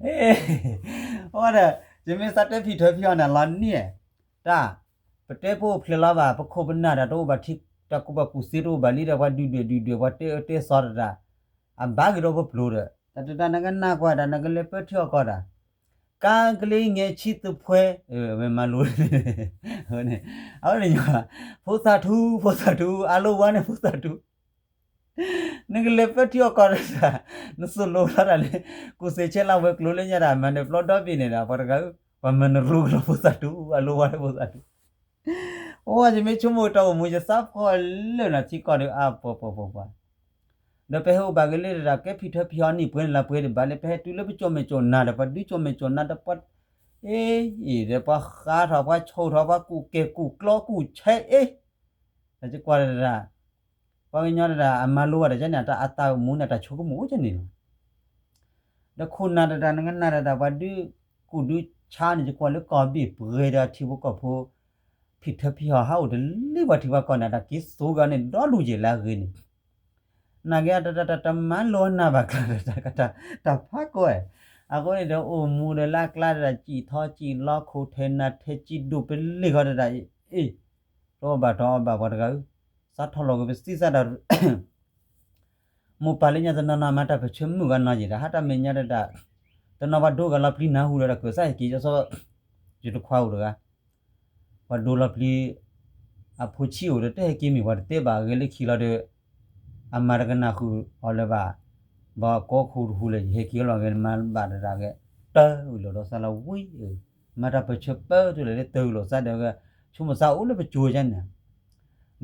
အဝဲဒီး ယမ့ၢ်စးတဲဖံးထၢဖံးဟီၣ်န့ၣ် လီၤန့ၢ်, တၢ်, ပတဲပအိၣ်ဖျဲၣ်လီၤဘၣ် ပခိၣ်ပနၢ်ဒီးတအိၣ်ဘၣ်ထံ တၢ်ကူၣ်ဘၣ်ကူၣ်သ့တအိၣ်ဘၣ်လံဒီး ပှၤဒုၣ်ဒွဲၣ်ဒုၣ်ဒွဲၣ် ပှၤတဲအၢတဲသီတဒၣ်, အဘၣ်က့ၤဒီးပပျိၤဒီး တၢ်တတၢ်နကနၢ်ကွၢ်တၢ် နကလဲၤပၢထံအီၣ်ကီၢ်တၢ်, ကါကလ့ငဲၤဆံသဖှဲ, ဝဲမၤလိ အဝဲန့ၣ်, ဖိသၣ်ထူ ဖိသၣ်ထူ အလိဝါန့ၣ်ဖိသၣ်ထူ နကလဲၤပၢထံအီၣ်ကီၢ်တၢ်, နသိၣ်လိသီတၢ်လၢ ကူၣ်စ့ဆဲးလၢဝဲၤကျိၤလၢညါတၢ် မၤနၢၤပျီဒီဘ့ၣ်န့ၣ်ဒီး ပှၤတဂၤဧၢ, ပှၤမၤနၢၤရူကလီၤဖိသၣ်ထူ အလိဝါလၢဖိသၣ်ထူ, အိ ယမ့ၢ်ဆိကမိၣ်တၢ်အိၣ်မူ ယသးဖှီၣ်လၢာ်နီၤ ထံကီၢ်ဒီး အါပှၤပှၤပှၤပှၤ ဒီးပဟဲအိၣ်ဘၣ်က့ၤလၢတၢ်ကဲဖံးထၢဖံးဟီၣ်နံၣ်ပှဲၤန့ၣ်လၢပှဲၤဒံးဘၣ်လၢ ပဟဲတုၤလၢပကၠီၣ်မဲာ်ကၠီၣ်နၤဒီး ပှၤဒုးကၠီၣ်မဲာ်ကၠီၣ်နၤဒီးပှၤ အ့ အံၤဒီးပှၤဃးထီၣ် ပှၤဆိၣ်ထီၣ် ပှၤကူၣ်ကဲကူၣ်ကျီကူၣ်ဆဲအ့ တၢ်ကကွၢ်တဒၣ်, ပှၤကညီတဒၣ် အမၤလိဘၣ်တၢ်ကန့ၣ် အတၢ်အသးကမူန့ၣ် တၢ်ဆိကမိၣ်အိၣ်ကန့ၣ်လီၤ. ဒီးခိၣ်နၢ်တဒၣ် နကနၢ်တဒၣ် ပှၤဒုးကူၣ်ဒုးဆါန့ၣ် ယကွၢ်လၢကီၢ်ဘ့ၣ်ပှဲၤဒီးထံဖိကီၢ်ဖိ ဖံးထၢဖံးဟီၣ်ဟးအိၣ်တလၢပှၤထံပှၤကီၢ်န့ၣ် တၢ်က့ၤစိာ်က့ၤန့ၣ် ဒီဒူၣ်ယဲၢ်လၢအဂ့ၤန့ၣ် နာ်က့ တၢ်တၢ်တၢ်တမၤလိနၢ်ဘၣ်ကျါ တၢ်တၢ်တၢ်ဖးကီၢ်ဝဲ, အဃိန့ၣ်ဒီးအိၣ်မူဒီးလၢအကျါတဒၣ် စံၣ်ထီစံၣ်လီ ခိၣ်ထဲနၤထဲစံၣ်ဒိၣ်ပလ့ၢ်ဃီတဒၣ်အံၤ, တအီၣ်ဘၣ်တအီဘၣ်ပှၤတဂၤဧၢ, စးထီၣ်လီၤက့ၤပစံးစးဒီး မိၢ်ပၢ်လၢညါတနီၤနီၤ မၤတၢ်ပၢၢ်ဆၢမုၣ်ဂၤနီၤယံၤဒီး ဟးတၢ်မဲာ်ညါတဒၣ်, တနီၤပှၤဒိဂၤလီၤပျံၤနၢ်ဟူဒီးတၢ်ကၢၢ်စၢ်ဟဲက့ၤ ယဆီ ယတခွါအိၣ်တဂၤ ပှၤဒိလီၤပျံၤ အဖိဆံးအိၣ်ဒီး တဟဲက့ၤမ့ၢ်ပှၤတတဲဘၣ်အဂ့ၢ်လၢခံလီၤဒီး အမၤတကနၣ်ဃုာ်အီၤလၢၤဘၣ်, ဘၣ်ကိးဃူတဟူလၢၤ ယဟဲက့ၤလီၤဂဲၤမၤဘၣ်တဒၣ်ဂဲၤ တၢ်ဝံၤလီၤဒီးစၢ်လီၤဝံၤ, မၤတၢ်ပၢၢ်ဆၢပၢၢ်တုၤလၢလၢတၢ်ဝံၤလီၤစၢ်ဒီး ဆိကမိၣ်စၢ်အိၣ်လၢပစိၤကန့ၣ်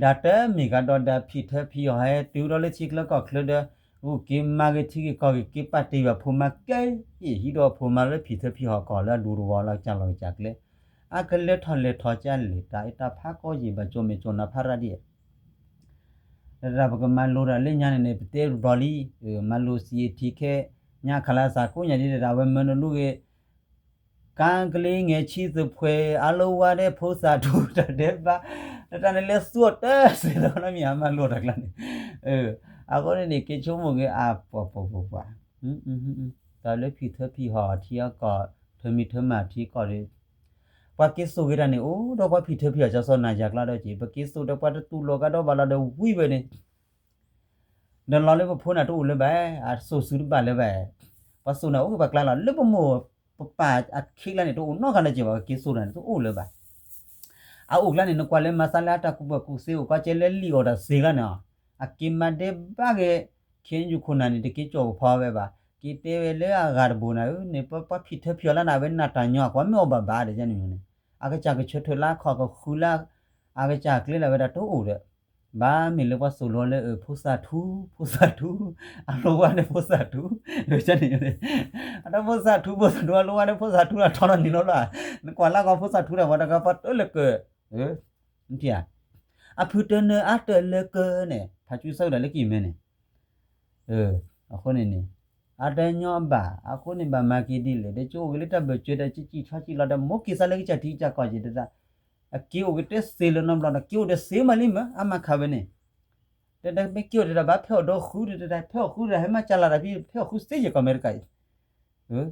ဒီးတမ့ၢ်ကဒီးဒီးဖံးထၢဖံးဟီၣ်ဟဲတုၤဒီးလၢထံချၢကီၢ်ချၢဒီး ဂုာ်က့ၤမၤဂ့ၤထံဂ့ၤကီၢ်ဂ့ၤ က့ၤပာ်တ့ၢ်ဘၣ်ဖိမၤကဲယံာ် ဟံးဒီးဖိမၤလၢဖံးထၢဖံးဟီၣ်ကီၢ်လၢအဒူတဝီလၢကစၢ်လီၢ်ကစၢ်ကျဲ, အကလဲၤထီၣ်လဲၤထီၣ်ကလဲၤ တၢ်အ့ၣ်တၢ်ဖးကီၢ်ယံာ်ဘၣ်ကၠီၣ်မဲာ်ကၠီၣ်နၤဖးရၣ်ဒ် တဒၣ်ပကမၤလိတၢ်လၢညါန့ၣ်န့ၣ် ပတဲဘျီလံ, မၤလိစံးထံခဲ, ညါခးလၢအစးကိးညါဒ်တဒၣ် အဝဲမၢနလူၤဂ့ၤ ကါကလ့ငဲၤဆံသဖှဲ အလိဝါဒဲးဖိသၣ်ထူ တၢ်ဒဲးဘး, တၢ်နလဲၤသူအီၤတစဲးလီၤနီတမံၤ အမၤလိတၢ်ကျါန့ၣ်, အဃိန့ၣ်န့ၣ် က့ၤဆိကမိၣ်က့ၤအါပှၤပှၤပှၤပှၤ, တၢ်လၢဖံးထၢဖံးဟီၣ်ထံအကီၢ် ထၢမံၤထၢမၤထံကီၢ်ဒီး ပှၤက့ၤစိာ်က့ၤတၢ်န့ၣ် အိၣ်ဒီးပှၤဖံးထၢဖံးဟီၣ် ကၠီစီၤနၤယၤကျါဒီးက့ၤ ပက့ၤစိာ်ဒီးပှၤတတူၢ်လိာ်ကဒီးဘၣ်လီၤဒီးဝံၤဝဲန့ၣ် ဒီးလီၤလၢပဖိန့ၣ်တအိၣ်လၢၤဘၣ်, အစိာ်စုတဘၣ်လၢၤဘၣ်, ပှၤစိာ်န့ၣ်အိၣ်က့ၤပှၤကျါလီၤ လၢပမိၢ်ပပၢ်အခံကျါန့ၣ် တအိၣ်နီတဂၤလၢၤက့ၤဘၣ် က့ၤစိာ်န့ၣ်တအိၣ်လၢၤဘၣ်, အအိၣ်ကျါန့ၣ် နကွၢ်လၢမၤသးလၢအတၢ်ကူၣ်ဘၣ်ကူၣ်သ့အိၣ်ကီးကဲလၢလံာ်အီၣ်တၢ်စ့ကျါန့ၣ်, အက့ၤမၤဒဲးဘးဂ့ၤ, ခ့ယုၢ်ခိၣ်နၢ်န့ၣ် တက့ၤကၠီၣ်ကဖီဝဲဘၣ်, က့ၤတဲဝဲလၢအဂၤတဘိန့ၣ်ဧၢန့ၣ် ပှၤဖံးထၢဖံးအီၣ်လၢန့ၣ် အဝဲနၢ်တၢ်ညီ ကွၢ်မ့ၢ်အီၣ်ဘၣ်ဘၣ်ဒီးန့ၣ်န့ၣ်, အကစၢ်ကဆၢထၢၣ်လၢအခီၣ်ကဃုလၢ အကစၢ်ကျဲလၢအဝဲဒၣ်တအိၣ်ဒီး ဘၣ်မ့ၢ်လၢပှၤစိာ်လီၤလၢ ဖိသၣ်ထူ ဖိသၣ်ထူ အလိဝါဒဲးဖိသၣ်ထူ, န့ၣ် အတၢ်ဖိသၣ်ထူ ဖိသၣ်ထူ အလိဝါဒဲးဖိသၣ်ထူ အထီနီၢ်န့ၣ်လီၤလီၤ, နကွၢ်လၢကီၢ်ဖိသၣ်ထူတၢ် ပှၤတဂၤပှၤတလၢကၢၢ်, အဖုတနၢၤအတၢ်လၢကၢၢ်န့ၣ် ဖးကၠူစၢ်ဝဲဒၣ်လၢကံၢ်မဲန့ၣ် အဃိန့ၣ်န့ၣ် အတညီဘၣ် အဃိန့ၣ်ဘၣ်မၤက့ၤဒ်လဲၣ် ဒီးကအိၣ်က့ၤလၢတၢ်ဘၢၣ်စၢၤဒီး ကံၣ်ကံၣ်ထီထီလီၤဒီး မိၢ်က့ၤသးလၢကစၢ်ထံကစၢ်ကီၢ်က့ၤတဒၣ်, အက့ၤအိၣ်က့ၤတစ့လၢၤနီတဘျီဒီး က့ၤအိၣ်ဒီးစ့မးလံမး အမၤခးဝဲန့ၣ်, ဒီးမ့ၢ်က့ၤအိၣ်တဒၣ်ဘၣ် ဖဲအီၣ်ဒီးဃုတဒၣ် ဖဲအီၣ်ဃုတဒၣ် ဟဲမၤစၢ်လၢ်တၢ်ဖဲ ဖဲအီၣ်ဃုစ့ယဲၢ်ကီၢ်အမဲရကၤအံၤ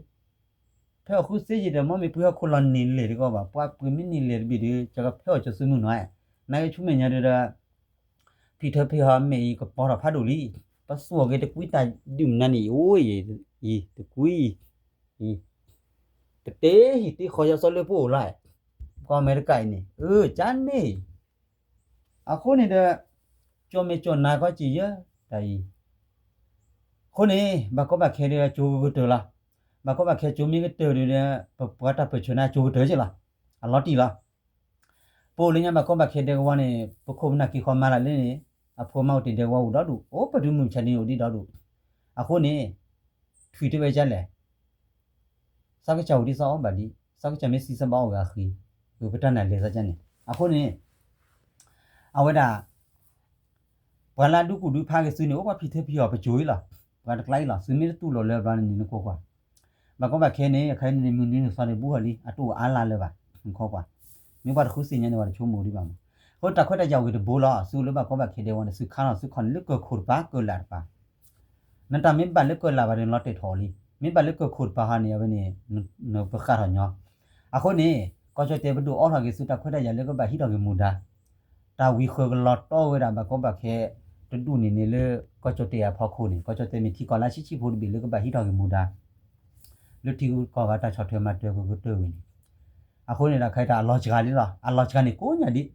ဖဲအီၣ်ဃုစ့ယဲၢ်ဒီး မ့ၢ်မ့ၢ်ပှၤဟီၣ်ခိၣ်လီၤန့ၢ်လဲၢ်တကီၢ်ဘၣ် ပှၤပှ့ၤမ့ၢ်န့ၢ်လဲၢ်တဘ့ၣ်ဒီး ကဖဲအီၣ်ကၠီၤစုမုၢ်နီၤ, နာ်က့ဆူမဲာ်ညါဒီး ဖံးထၢဖံးဟီၣ်မဲာ်အံၤကပီၤထီၣ်ဖးဒိၣ်လံ, ပှၤစိာ်က့ၤတကွံတၢ်ဒုၣ်မနုၤန့ၣ် အိၣ်အံၤ တကွံ အံၤ တတဲဟံၣ်တ့ဃီၤယီၤစီလၢပအိၣ်လီၤ, ကီၢ်အမဲရကၤအံၤန့ၣ် အၢ ကန့ၣ် အဃိန့ၣ်ဒီး ကၠီၣ်မဲာ်ကၠီၣ်နၤကီၢ်စံးယၢ တၢ်အံၤ အဃိန့ၣ် ဘၣ်ကီဘၣ်ခဲဒီးကၠိကကတၢၢ်လီၤ, ဘၣ်ကီဘၣ်ခဲကၠိမ့ၢ်ကတၢၢ်ဒီး ပပှၤတၢ်ပၢၢ်ဆၢန့ၣ် ကၠိကတၢၢ်က့လီၤ, အလီၤတံၢ်လီၤ, ပအိၣ်လၢညါဘၣ်ကီဘၣ်ခဲဒဲကဝီၤန့ၣ် ပခိၣ်ပနၢ်က့ၤဃီမၤလၢ်လၢန့ၣ် အဖိမါအိၣ်တ့ၢ်ဒဲကဝီၤအိၣ်ဒီဒူၣ် အိၣ်ပတုၤမုၢ်ဆါန့ၣ်အိၣ်ဒံးဒီဒူၣ်, အဃိန့ၣ် ထွံၣ်တဲဝဲဒ်လဲၣ် သးကစၢ်အိၣ်ဒံးသးအီၣ်ဘၣ်ဒံး, သးကစၢ်မ့ၢ်သံသးဘၣ်အီၣ်ဂၤဃံ, ပတၢ်နၢ်လဲၤသးကန့ၣ်, အဃိန့ၣ် အဝဲဒၣ် ပှၤလၢအဒုးကူၣ်ဒုးဖးက့ၤသုန့ၣ် အိၣ်ပှၤဖံးထၢဖံးအီၣ်ပစိၤအံၤလီၤ, ပှၤတကျါအံၤလီၤ, သုမ့ၢ်တတူၢ်လိာ်လၢၤဘျီန့ၣ် နကွၢ်ကွၢ်, ဘၣ်ကီဘၣ်ခဲန့ၣ် အခါအံၤန့ၣ် မုၢ်နွံနံၤသီန့ၣ် ဘူးဟီၣ်လံ အတအိၣ်အါလါလၢၤဘၣ်, နကွၢ်ကွၢ်, မ့ၢ်ပှၤတဃုသ့ၣ်ညါန့ၣ် ပှၤတဆိကမိၣ်ဒံးဘၣ်မး, အဃိတၢ်ခွဲးတၢ်ယာ်အိၣ်ဂ့ၤတဘိလီၤ, သုလၢဘၣ်ကီဘၣ်ခဲဒဲဝီၤန့ၣ် သုခါထီၣ်သုခီၣ်န့ၣ် လၢကၢၢ်ခိၣ်တပၤ ကၢၢ်လၢ်တပၤ နတၢ်မ့ၢ်ဘၣ်လၢကၢၢ်လၢ်ဘၣ်ဒီး နလီၤတဲာ်ထီၣ်အီၤလံ, မ့ၢ်ဘၣ်လၢကၢၢ်ခိၣ်တပၤဟီန့ၣ် အဝဲန့ၣ် နပဃၣ်ထီၣ်ညီ. အဃိန့ၣ် ကီၢ်ကၠီၣ်တဲၣ်ပဒိၣ်အိးထီၣ်က့ၤဆူတၢ်ခွဲးတၢ်ယာ်လၢကဘၣ်ဟံးထီၣ်က့ၤမူဒါ တၢ်ဝံၤဃၢၤကလီၤတီဝဲဒၣ်ဘၣ်ကီဘၣ်ခဲ တဒူၣ်န့ၣ်န့ၣ်လၢ ကီၢ်ကၠီၣ်တဲၣ်အဖီခိၣ်န့ၣ် ကီၢ်ကၠီၣ်တဲၣ်မ့ၢ်ထံကီၢ်လၢဆံးဆံးဖိတဘ့ၣ်လၢကဘၣ်ဟံးထီၣ်က့ၤမူဒါ လၢထံဂုၤကီၢ်ဂၤတၢ်ဆီၣ်ထွဲမၤတၢၤကကတၢၢ်ဝဲန့ၣ် အဃိန့ၣ်ဒီး ခဲအံၤတၢ်အလီၤစှၤလံလီၤ. အလီၤစှၤန့ၣ်ကိးညါဒ်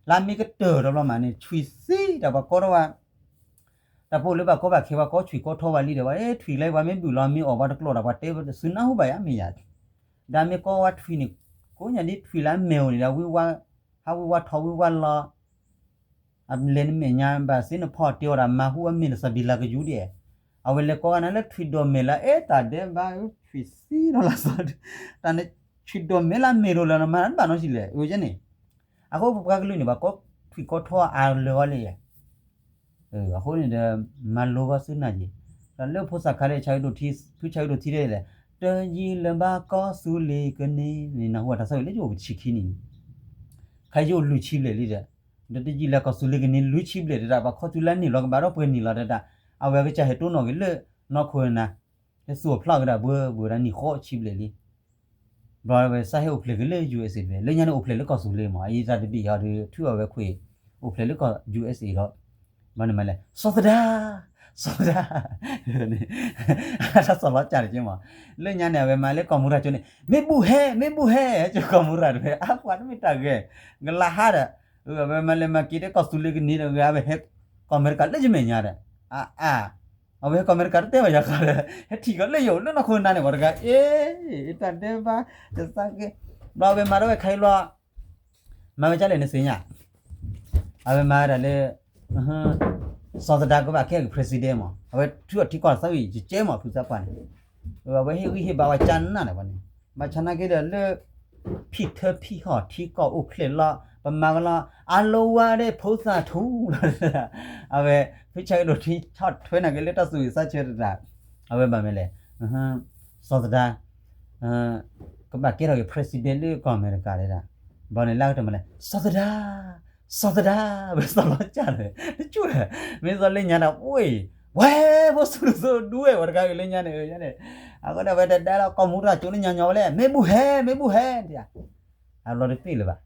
လၢမ့ၢ်ကတၢၢ်တဘျီမးန့ၣ် ဆွံၣ်သံတၢ်ပှၤကီထီၣ်ဝဲ တၢ်ပိာ်လၢဘၣ်ကီဘၣ်ခဲပှၤကီဆွံၣ်ကီထီဝဲလံဒီး ပှၤထွံၣ်လၢပှၤမ့ၢ်ဘုၣ်လီၤ မ့ၢ်အီၣ်ပှၤတကျိာ်ဒီး ပှၤတဲသုနၢ်ဟူဘၣ်ယၤမ့ၢ်ယၤ ဒီးမ့ၢ်ကီဝဲထွံၣ်န့ၣ် ကိးညါဒ်ထွံၣ်လၢအမဲာ်အိၣ်န့ၣ်ဒီး ဝံဝါ ဟးဝံဝါထီၣ်ဝံဝါလီၤ အလဲၤနမဲာ်ညါဘၣ်စ့နဖီၣ်တ့ၢ်အီၤဒီး မၤဟူအမ့ၢ်တစၢ်ဘံၣ်လၤကယူၤဒ် အဝဲလဲၤကီဂၤနၤလၢထွံၣ်ဒိၣ်မဲာ်လၢအဲၣ်တၢ်ဒဲးဘး ထွံၣ်သံဒီးလၢစီၤ တၢ်န့ၣ် ထွံၣ်ဒိၣ်မဲာ်လၢအမဲာ်ရိၤလၢ နမၤတဘၣ်နီတမံၤလဲၣ် အဝဲန့ၣ် အဃိပပှၤကလုာ်န့ၣ် ပှၤကီထွံၣ်ကီထီအါလၢာ်ဂီၢ်လံ အဃိန့ၣ်ဒီး မၤလိဂီၢ်ဆူနၤက့ၤ ဒီးလၢဖိသၣ်ခါလၢ ဖုဆၣ်ကဒိၣ်ထံ ဖုဆၣ်ကဒိၣ်ထံတဲလဲၣ် တယံာ်လၢၤဘၣ်ကီၢ်သူလ့ၤကန့ၢ်န့ၣ် နၢ်ဟူတၢ်ဆၢဝံၤလၢယအိၣ်ပဆံခံနံၣ်န့ၣ် ခါယအိၣ်လွံၢ်ဆံဘျဲၣ်လံဒီး ဒီးတယံာ်လၢကီၢ်သူလ့ၤကန့ၢ်လွံၢ်ဆံဘျဲၣ်တဒၣ် ပှၤခီၣ်သူလၢန့ၢ်လီၤကဘၣ်ဒီးပှဲၤနံၣ်လီၤတဒၣ် အဝဲကစၢ်ဟဲတိၢ်နီၣ်က့ၤလၢ နီၢ်ခိနၤ ဟဲသူၣ်အဖျါကဒီးဘှၢဘှၢဒီးနံၣ်ဃိးဆံဘျဲၣ်လံ ဘျီဝဲစးဟဲအိၣ်ဖျဲၣ်က့ၤလၢ USA တဝဲ လၢညါန့ၣ်အိၣ်ဖျဲၣ်လၢကီၢ်သူလ့ၤမး အအံၤတၢ်တဘ့ၣ်ဟီဒီး ထုးအီၤဝဲခွံၣ် အိၣ်ဖျဲၣ်လၢကီၢ် USA ဒီး ဘျီန့ၣ်မးလဲၣ် စီၤသဒါ စီၤသဒါ တၢ်စီၤလီၤကၢ်တက့ၢ်မး လၢညါန့ၣ် အဝဲမၤလၢကီၢ်မူရၤကၠိန့ၣ် မ့ၢ်ဘူၣ်ဟဲ မ့ၢ်ဘူၣ်ဟဲ ကၠိကီၢ်မူရၤတဝဲ အါပှၤတမ့ၢ်တၢ်ဂဲၤ ကလါဟါဒီး အဝဲမၤလဲၤမၤက့ၤတဲကီၢ်သူလ့ၤကန့ၢ်ဒီး အဝဲဟဲကီၢ်အမဲရကၤလၢယမဲာ်ညါဒီး အါအါ အဝဲဟဲကီၢ်အမဲရကၤတတဲဘၣ်ယၤဃီဒီး ဟဲထံၣ်ကီးလၢယအိၣ်လၢနီၢ်ခိနၤန့ၣ် ပှၤတဂၤ အ့ တၢ်ဒဲးဘး တသးက့ ဘျီအဝဲမၤဒၣ်ဝဲခါအံၤလီၤ မၤဝဲဒ်လဲၣ်န့ၣ်သ့ၣ်ညါ အဝဲမၤဝဲဒၣ်လၢ စီၤသဒါကဘၣ်ကဲက့ၤ president မး အဝဲထုးအီၤထံကီၢ်သးဝံၣ်ယကဲမး ဖုသးပှၢ်န့ၣ် အဝဲဟ့ၣ်ဂံၢ်ဟ့ၣ်ဘါဝဲကၢ်နးန့ၣ်ဝဲန့ၣ် ဘၣ်ဆၣ်နာ်က့ဒီးလၢ ဖံၣ်ထၢဖံၣ်ဟီၣ်ထံကီၢ်အိၣ်ဖျဲၣ်လီၤ ပမၤဝဲလီၤ အါလီၤဝါဒဲးဖိသၣ်ထူလီၤ အဝဲ ဖုဆၣ်ကဒိၣ်ထံဆီၣ်ထွဲနာ်က့လၢတၢ်သူၣ်ဝံၣ်သးဆၢတဒၣ် အဝဲဘၣ်မနုၤလဲၣ် စီၤသဒါ ကဘၣ်ကဲထီၣ်က့ၤ president လၢကီၢ်အမဲရကၤဒၣ် ဘျီန့ၣ်လၢအကတၢၢ်မးလဲၣ် စီၤသဒါ စီၤသဒါ ဝဲစီၤလီၤကၢ်န့ၣ် တကၠူၣ်လဲၣ် မ့ၢ်စီၤလၢညါဒီး ဝဲ ဖိဆူၣ်ဒိၣ်ဒူဝဲ ပှၤတဂၤအံၤလၢညါန့ၣ် အဃိန့ၣ် အဝဲတဒါလီၤ ကီၢ်မူရၤကၠိလၢညါညီဝဲလဲၣ် မ့ၢ်ဘူၣ်ဟဲ မ့ၢ်ဘူၣ်ဟဲ အဘျီတပ့ၢ်လၢၤဘၣ်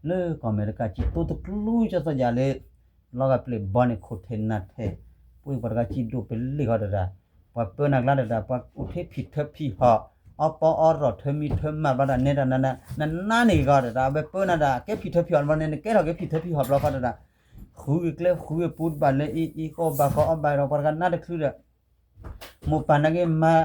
လၢကီၢ်အမဲရကၤကံၣ်တိတကျူကၠီသီၣ်ယၤလၢ လီၤဂာ်ပျဲၢ်ဘီန့ၣ် ခိၣ်ထဲနၢ်ထဲ ပှၤပှၤတဂၤကံၣ်ဒိၣ်ပလ့ၢ်ဃီတဒၣ် ပှၤပၢနၤကျါတဒၣ် ပှၤအိၣ်ထဲဖံၣ်ထၢဖံၣ်ဟီၣ် အီပီအီရီၣ်ထၢမံထၢမးဘျီတၢ်နဲတၢ်နး နနါန့ၣ်ဂီၢ်တဒၣ် အဝဲပၢနၤဒၣ် ကဲဖံၣ်ထၢဖံၣ်ဟီၣ်ဘျီန့ၣ် နကဲထီၣ်က့ၤဖံၣ်ထၢဖံၣ်ဟီၣ်ဘျီဃီတဒၣ် ဃုက့ၤကျဲဃုက့ၤပူတဘၣ်လၢအံၤအံၤ ကီၢ်ဘၣ်ကီၢ်အီဘၣ်ဒီး ပှၤတဂၤနါတချုးဒီး မိၢ်ပၢ်နာ်က့မၤ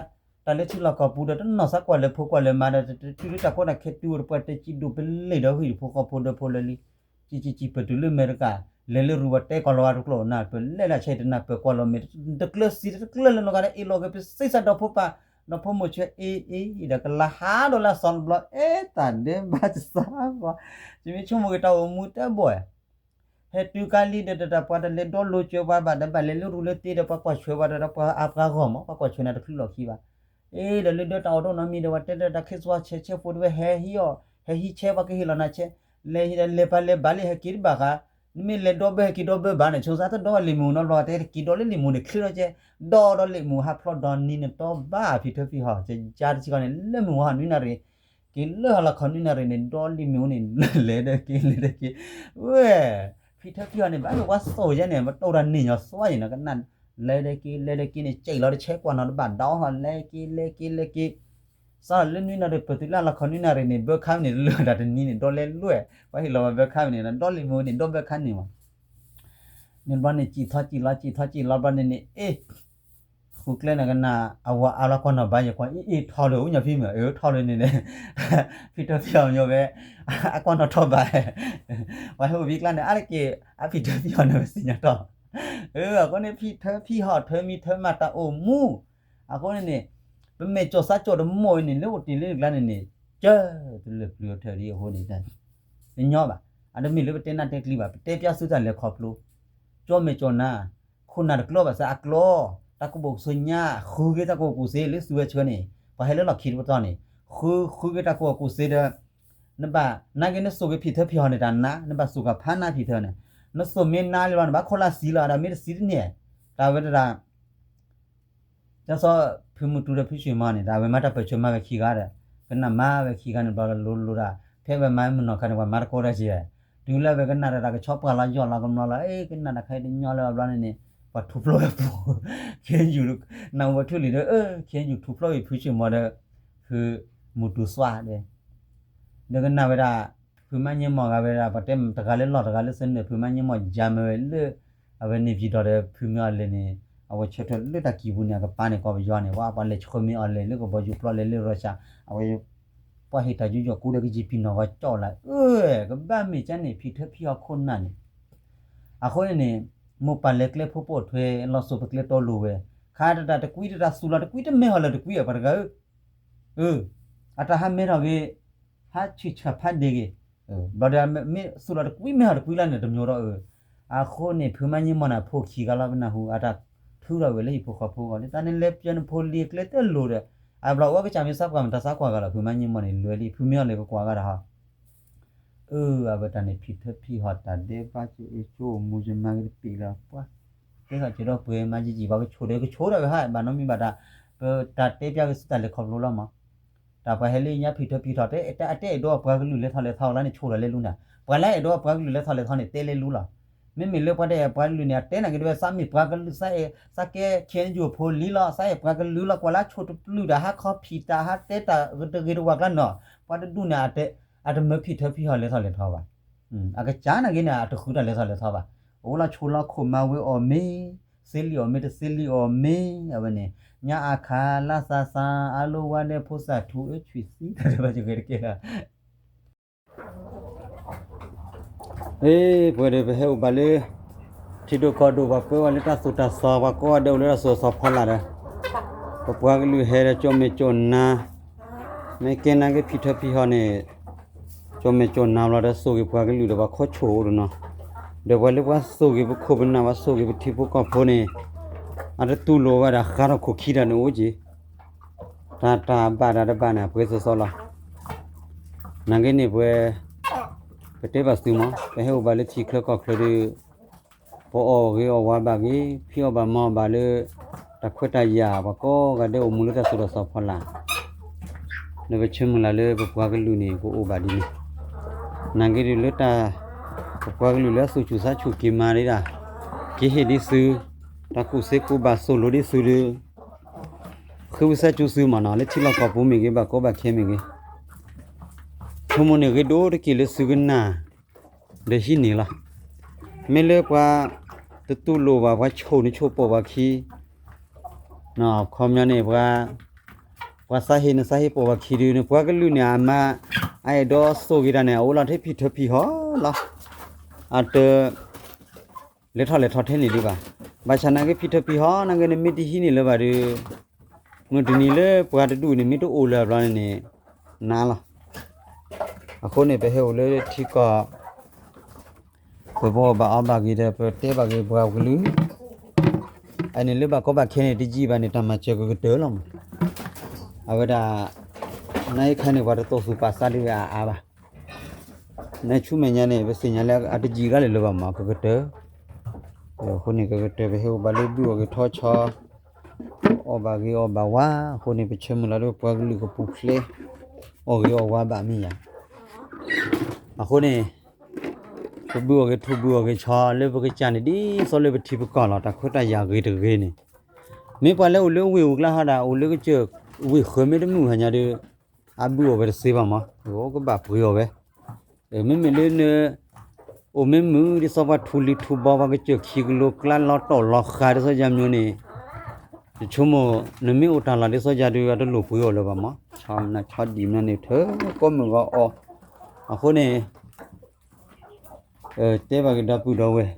တၢ်လၢထံလီၢ်ကီၢ်ပူၤဒီး တနီၢ်သးကွၢ်လၢဖိကွၢ်လၢမါဒီး တတုၤလၢတၢ်ကီတၢ်ခဲတုၤဝဲဒီး ပှၤတဲကံၣ်ဒိၣ်ပလ့ၢ်ဒီး ဟံၣ်ဖိဃီဖိဒီးဖိလၢလံ ကံၣ်ကံၣ်ကံၣ်ပတုၤလၢအမဲရကၤ လဲၤလၢရူၤဝဲတဲကီၢ်လီၤဝါတကျိာ်နၢ် ပလဲၤလၢအဆဲးတနၢ်ပၢၢ်ကွၢ်လီၤမဲာ် တကျၢၤစံးတကျၢၤလၢနီၢ်ဂၤဒီး အ့ၣ်လိာ်က့ၤပစံးစးဒီဖိပၢ် ဒီဖိမိၢ်ဆွဲအ့ၣ်အ့ၣ်ဒီး ကလါဟးဒီးလၢအစီၤတဘျီ အဲၣ်တၢ်ဒဲးဘးတစးဘီ ယမ့ၢ်ဆိကမိၣ်က့ၤတၢ်အိၣ်မူတဘီၣ် ဟဲတုၤကါလံဒီး တၢ်ပှၤတလဲၤဒီလိၤစၢၤပှၤဘၣ် တဘၣ်လဲၤလၢရူၤလၢသ့ဒီး ပှၤကွၢ်ဆွဲပှၤဒီး ပှၤအါပှၤဂီၢ်မး ပှၤကွၢ်ဆွဲနၤတချုးလီၢ်ခံဘၣ်. အ့ဒီးလၢဒၢတၢ်အိၣ်ဒိၣ်နီတမံၤဒီး ပှၤတဲတၢ်တၢ်ခ့သွါဆဲးဆဲးဖိတဝဲ ဟဲဟံးအီၣ် ဟဲဟံးဆဲး ပှၤကဟ့ၣ်လီၤနၤဆဲး လဲၤဟံးဒီးလဲၤပာ်လဲၤဘၣ်လံ ဟဲက့ၤတဘၣ်ဃး နမ့ၢ်လဲၤဒီဘၢ ဟဲက့ၤဒီဘၢဘၣ်န့ၣ် ဆိသးတဒီလံာ်မူၤနီတဘျီ တဲတက့ၤဒီလၢလံာ်မူၤန့ၣ် ချ့ထီၣ်ကဲ ဒီဒီလံာ်မူၤ ဟးဖျီဒီနံၤန့ၣ် တီဘၣ်ဖံးထၢဖံးဟီၣ် ကယါတဆံဃီန့ၣ် လၢမုၢ်ဝါဟီၣ်နွံနၣ်ရံၣ် က့ၤလၢဟီၣ်လီၤခီၣ်နွံနၣ်ရံၣ်န့ၣ် ဒီလံာ်မူၤန့ၣ် လဲၤဒီးက့ၤ လဲၤဒီးက့ၤ ဝဲ ဖံးထၢဖံးဟီၣ်န့ၣ် ဘၣ်မ့ၢ်ပှၤသိၣ်ယဲန့ၣ် ပတိၢ်တၢ်န့ၣ်ညီသွါယဲနီၤ ကနၣ် လဲၤဒီးက့ၤ လဲၤဒီးက့ၤန့ၣ် ကၠံၣ်လီၤတဆဲးကွၢ်နီၤတဘၣ်ဒီး လဲၤက့ၤ လဲၤက့ၤ လဲၤက့ၤ စးလၢနွံနၣ်ရံၣ် ပတုၤလၢဟီၣ်လီၤခီၣ်နွံနၣ်ရံၣ်န့ၣ် ဘၢခါန့ၣ် လၢတၢ်တနံၤန့ၣ် ဒီလဲလွဲၢ် ပှၤဟ့ၣ်လီၤဝဲဘၢခါန့ၣ် ဒီလံာ်မူၤန့ၣ် ဒီဘၢခါန့ၣ်မး န့ၣ်ဘျီန့ၣ် ကၠံၣ်ထီၣ်ကၠံၣ်လီၤ ကၠံၣ်ထီၣ်ကၠံၣ်လီၤဘျီန့ၣ်န့ၣ် အ့ ဃုကျဲနကနၣ် အဝၤအါလီၤကွၢ်နီၣ်ဘၣ်ယကွၢ် အ့ အ့ ထီၣ်လၢအူညါဖံမ့ၢ် အ့ ထီၣ်လၢန့ၣ်န့ၣ် ဖံးထၢဖံးဟီၣ်မညီဝဲ အကွၢ်နီၣ်ထီၣ်ဘၣ် ပှၤဟဲအိၣ်ဖံးကျါန့ၣ် အါတက့ၢ် အဖံးထၢဖံးဟီၣ်န့ၣ်ဝဲစံၣ်ညီၣ်ထီၣ် အဃိန့ၣ် ဖံးထၢဖံးဟီၣ်ထၢမံထၢမၤတၢ်အိၣ်မူ အဃိန့ၣ်န့ၣ် ပမဲာ်ကၠီၣ်သးကၠီၣ်တမိၢ်အံၤန့ၣ် လၢအိၣ်တ့ၢ်လၢကျါန့ၣ်န့ၣ် ကၢတလၢာ်ပျုၤအထၢၣ်ဒ်အဃိန့ၣ် တညီဘၣ် အတမ့ၢ်လၢပတဲနၢ်တဲကျံဘၣ် ပတဲပျါဆူတၢ်လဲၤခီဖျိ ကၠီမဲာ်ကၠီၣ်နါ ခိၣ်နၢ်တကျီဘၣ်ဆၣ်အကျီ တၢ်ကူၣ်ဘၣ်ကူၣ်သ့ညါ ဃုက့ၤတၢ်ကူၣ်ဘၣ်ကူၣ်သ့လၢသူဝဲဆၢန့ၣ် ပှၤဟဲလၢလီၢ်ခံတပတီၢ်န့ၣ် ဃု ဃုက့ၤတၢ်ကူၣ်ဘၣ်ကူၣ်သ့ဒီး နဘၣ် နာ်က့နစိာ်က့ၤဖံးထၢဖံးဟီၣ်န့ၣ်တၢ်နါ နဘၣ်စိာ်ကဖးနါဖံးထၢန့ၣ် နစိာ်မ့ၢ်နါလံဘျီ နဘၣ်ခိၣ်လၢ်သံလီၤ ဒီးမ့ၢ်တသံတန့ၢ် တၢ်ဝဲတဒၣ် တၢ်စီၤဖုမုၢ်တူဒီးဖုဆံးမီၤန့ၣ် တၢ်အဝဲမၤတၢ်ပၢၢ်ဆၢမၤဝဲခံဂၤဒီး ကနၣ်မၤဝဲခံဂၤန့ၣ်ဘျီလၢလိၤလိၤဒၣ် ဖဲဝဲမၤမုၢ်နီၢ်ခါန့ၣ် ပှၤမၤတကိးတၢ်က့ၤ တုၤလၢဝဲကနၣ်တၢ်ကဆီပှၢ်လီၤယီၢ်လီၤကမျီလီၤ အ့ ကနၣ်တၢ်ခဲအံၤတညီလၢဘျီန့ၣ်န့ၣ် ပှၤထူဖျိဝဲပူၤ ခ့ယုၢ် နၢ်ဟူဝဲထူလံၤဒီး အၢ ခ့ယုၢ်ထူဖျိဝဲဖုဆံးမီၤဒီး ဖုမုၢ်တူစွါဒီး ဒီးကနၣ်ဝဲဒၣ် ဖုမါညံမီၢ်ဂၤဝဲဒၣ် ပှၤတဲတဂၤလၢလီၢ်တဂၤလၢစၢနုာ် ဖုမါညံမီၢ်ယါမ့ၢ်ဝဲလၢ အဝဲန့ၣ် video ဒီးဖုမ့ၢ်အီၤလဲၣ်န့ၣ် အဝဲဆၢထၢၣ်လၢတၢ်ကံၢ်ပူၤန့ၣ် အကပၤန့ၣ်ကီၢ်ပယီၤန့ၣ် ပှၤပှၤလဲၤဆှၢမ့ၢ်အီၤလဲၣ်လၢကဘီယူၤပျီလဲၣ်လၢ Russia အဝဲ ပှၤဟ့ၣ်တၢ်ယူးယီၣ်ကူဒီးကယံာ်ပံၤနီၢ်ဂီၤကၠီလၢ အၢ ကဘၣ်မ့ၢ်ကန့ၣ် ဖံးထၢဖံးဟီၣ်ခိၣ်နၢ်န့ၣ် အဃိန့ၣ်န့ၣ် မိၢ်ပၢ်လဲၤကျဲဖိပိာ်ထွဲ လီၤစိၤပကျဲတီလိၤဝဲ ခါတတၢ်တကွံတတၢ်သူၣ်လီၤတကွံတမဲဟီၣ်လၢတကွံအပှၤတဂၤဧၢ အၢ အတၢ်ဟးမဲထီၣ်ဂ့ၤ ဟးဆံၣ်ဆၣ်ဖးဒ့ဂ့ၤ ဘျီဒီးမ့ၢ်သူၣ်လီၤတကွံမဲထီၣ်တကွံလၢန့ၣ်တမျိၤဒီးအၢ အဃိန့ၣ် ဖုမါညံမီၢ်န့ၣ် ဖိခံဂၤလီၤ ပနၢ်ဟူ အတၢ်ထုးထီၣ်ဝဲလၢဟံၣ်ဖိဃီဖိအဂီၢ် လၢတၢ်န့ၣ်လဲၤပျၢၤနဖိလံၤကျဲတလိၤဒီး အဘျီအိၣ်ကစၢ်မ့ၢ်သးကွၢ်မတၤသးကွၢ်ဂၤလီၤ ဖုမါညံမီၢ်န့ၣ် လွဲလံ ဖုမ့ၢ်အီၤလဲၤကကွၢ်ဂၤဒီးဟီ အၢ အဝဲတၢ်န့ၣ် ဖံးထၢဖံးဟီၣ်တၢ်ဒဲးဘးက့ၤ အကၠိမူယမါကတပံာ်လၢပှၤ တဲထီၣ်က့ၤဒီးပှဲၤမၤယံာ်ယံာ် ပှၤကဆိၣ်ဒီးကဆိၣ်ဒီးဝဲဟး ဘၣ်နီတမံၤဘၣ်တၢ် ပတၢ်တဲပျါက့ၤသုတၢ်လဲၤခီဖျိလီၤမး တၢ်ပှၤဟဲလၢညါဖံးထၢဖံးထီၣ် အတဲအဲၣ်ဒိးပှၤကလုာ်လဲၤထီၣ်လဲၤထီလၢန့ၣ် ဆိၣ်ဒီးလဲၤလူၤန့ၣ် ပှၤလၢအဲၣ်ဒိးပှၤကလုာ်လဲၤထီၣ်လဲၤထီန့ၣ် တဲလဲၤလူၤလီၤ မ့မ့ၢ်လၢပှၤတအဲၣ်ပှၤကလုာ်န့ၣ် အတဲနာ်က့ၤတဝဲ သးမ့ၢ်ပှၤကလုာ် သးအဲၣ် သးကဲ ခ့ၣ်အဲၣ်ယူၣ်ဖိလံၤလီၤ သးအဲၣ်ပှၤကလုာ်လီၤ ကွၢ်လၢဆိၣ်တပျုၢ်တၢ်ဟးခီဖံးတၢ်ဟးတဲတၢ်တဂ့ၤတဝါကျါနီၤ ပှၤတဒူၣ်န့ၣ် အတမၢဖံးထၢဖံးဟီၣ်လဲၤထီၣ်လဲၤထီဘၣ် အကစၢ်နာ်က့န့ၣ် အတဃုတၢ်လဲၤထီၣ်လဲၤထီဘၣ် အအိၣ်လီၤဆိးလီၤခိၣ်မၤဝဲအီၣ်မ့ၤ သ့လံအီၣ်မ့ၤတသ့လံအီၣ်မ့ၤ အဝဲန့ၣ် ညါအါခါလါသးသး အါလိဝဲဒဲဖိသၣ်ထူအၢ ဆွံၣ်သံ တၢ်တဘၣ်ယဂ့ၤတကဲလၢ အ့ ပှဲၤဒီးပဟဲအိၣ်ဘၣ်လၢ ထံဒိၣ်ကီၢ်ဒိၣ် ပှၤကွဲဝဲလၢတၢ်သိၣ်တၢ်သီ ပှၤကိးဂၤဒဲးအိၣ်လၢတၢ်သိၣ်တၢ်သီဖီလာ်ဒီး ပပှၤကလုာ်ဟဲဒီးကၠီၣ်မဲာ်ကၠီၣ်နါ မ့ၢ်ကဲနာ်က့ဖံးထၢဖံးဟီၣ်န့ၣ် ကၠီၣ်မဲာ်ကၠီၣ်နါဘျီဒီးသိၣ်ဂ့ၤပှၤကလုာ်ဒီးပှၤခီၣ်ဆိၣ်အိၣ်တနီၤ ဒီးပှၤလၢပှၤသိၣ်ဂ့ၤပခိၣ်ပနၢ် ပှၤသိၣ်ဂ့ၤပထံဖိကီၢ်ဖိန့ၣ် အတတူၢ်လိာ်ဝဲဒၣ်ဃါထီၣ်ခိၣ်ခံတၢ်န့ၣ်အိၣ်က့ၤ တၢ်တၢ်ဘၣ်တၢ်တဘၣ်န့ၣ် အပှဲၤသိးသိးလီၤ နာ်က့န့ၣ်ပှဲၤ ပတဲဘၣ်သုမး ပဟဲအိၣ်ဘၣ်လၢထံချၢကီၢ်ချၢဒီး ပအီၣ်ဂ့ၤအီၣ်ဝါဘၣ်ဂ့ၤ ဖံးအီၣ်ဘၣ်မၤအီၣ်ဘၣ်လၢ တၢ်ခွဲးတၢ်ယာ် ပှၤကိးဂၤဒဲးအိၣ်မူလၢတၢ်သိၣ်တၢ်သီဖီလာ် ဒီးပဆၢမုၢ်လၢ်လၢပပှၤကလုာ်န့ၣ် ကအိၣ်ဘၣ်ဒ်န့ၣ် နာ်က့ဒုးလၢတၢ် ပပှၤကလုာ်လၢအသူၣ်ဆူၣ်သးဆူၣ်က့ၤမၤဒ်ဒၣ် က့ၤဟ့ၣ်ဒ်သု တၢ်ကူၣ်စ့ကူၣ်ဘၣ်သိၣ်လိဒ်သုဒီး ဃ့ဝံသးစူၤသုမးနီၤ လၢထံလီၢ်ကီၢ်ပူၤမ့ၢ်ဂ့ၤ ဘၣ်ကီဘၣ်ခဲမ့ၢ်ဂ့ၤ ဆိကမိၣ်န့ၣ်ဂ့ၤဒိၣ်တက့ၢ်လၢသုကနၣ် ဒီးဟံးန့ၢ်လီၤ မ့ၢ်လၢပှၤတတူၢ်လိာ်ဘၣ် ပှၤဆိၣ်န့ၣ်ဆိၣ်ပိာ်ပှၤခံ ခီပညီန့ၣ် ပှၤသးဟ့န့ၣ်သးဟ့ပိာ်ပှၤခံဒုန့ၣ် ပှၤကလုာ်န့ၣ် အမါ အအဲၣ်ဒိးသိၣ်ဂ့ၤတၢ်န့ၣ် အအိၣ်လီၤထဲဖံးထၢဖံးဟီၣ်လီၤ အတ လဲၤထီၣ်လဲၤထီထဲန့ၣ်ဒံးဘၣ်. ဘၣ်ဆၣ်နာ်က့ဖံးထၢဖံးဟီၣ် နာ်က့န့ၣ်မ့ၢ်တဟံးန့ၢ်လၢၤဘၣ်ဒီး မုၢ်တနံၤလၢပှၤတဒူၣ်န့ၣ် မ့ၢ်တအိၣ်လၢၤဘျီန့ၣ်န့ၣ် နၤလီၤ. အဃိန့ၣ် ပဟဲအိၣ်လၢထံကီၢ် ပဘၣ်အီၣ်ဘၣ်အီဘၣ်ဂ့ၤဒီး ပတဲဘၣ်ဂ့ၤပှၤကလုာ် အန့ၣ်လၢဘၣ်ကီဘၣ်ခဲန့ၣ် တယံာ်ဘၣ်န့ၣ် တၢ်မၤစၢၤကကတၢၢ်လီၤမး. အဝဲဒၣ် နအံၤခါန့ၣ် ပှၤတသိၣ်သူၣ်ပာ်သးဒံးဝဲအါအါဘၣ်. နဆူမဲာ်ညါန့ၣ် ပသ့ၣ်ညါလၢအတယံာ်ဒၣ်လဲာ်လၢၤဘၣ်မး ကကတၢၢ်. အဃိန့ၣ် ကကတၢၢ် ပဟဲအိၣ်ဘၣ်လၢဘုၣ်အီၣ်ဂ့ၤထီၣ်ဆီ အီၣ်ဘၣ်ဂ့ၤအီၣ်ဘၣ်ဝါ အဃိန့ၣ် ပဆၢမုၢ်လၢ်လၢပှၤကလုာ်ကပူၤဖျဲး အီၣ်ဂ့ၤအီၣ်ဝါဘၣ်မ့ၢ်ယၤ. အဃိန့ၣ် ပဘုၣ်အီၣ်ဂ့ၤထူဘုၣ်အီၣ်ဂ့ၤဆီလၢပကစၢ်န့ၣ် ဒ်သိးလၢပထံပကီၢ်လီၤ တၢ်ခွဲးတၢ်ယာ်ဂ့ၤတဂ့ၤန့ၣ် မ့ၢ်ပှၤလၢအိၣ်လၢဝ့ၢ်အူကျါဟီဒၣ် အိၣ်လၢကစၢၢ်ဝ့ၢ်ဃၢၤမ့ၢ်တမုာ်ဟါညါဒီး အဘုၣ်အီၣ်ဝဲတသ့ဘၣ်မး ကဘၣ်ပှ့ၤအီၣ်ဝဲ မ့မ့ၢ်လၢန အိၣ်မ့ၢ်မုာ်ဒ်သိးပှၤထူလံၤထူဘီ ပှၤကစၢၢ်ခံကလိကျါလီၤတီၢ်လီၤဃာ်ဒ်သိးယၤမၠိန့ၣ် ယဆိကမိၣ် နမ့ၢ်အိၣ်တၢ်လီၢ်ဒ်သိးယၤဒီး အတလိၣ်ပှ့ၤအီၣ်လၢၤဘၣ်မး ဆီနဆီဒံၣ်မၠိန့ၣ် ထၢကိးမုၢ်ဂီၤအီၣ် အဃိန့ၣ် တဲဘၣ်က့ၤဒီပုၢ်ဒီဝဲၢ်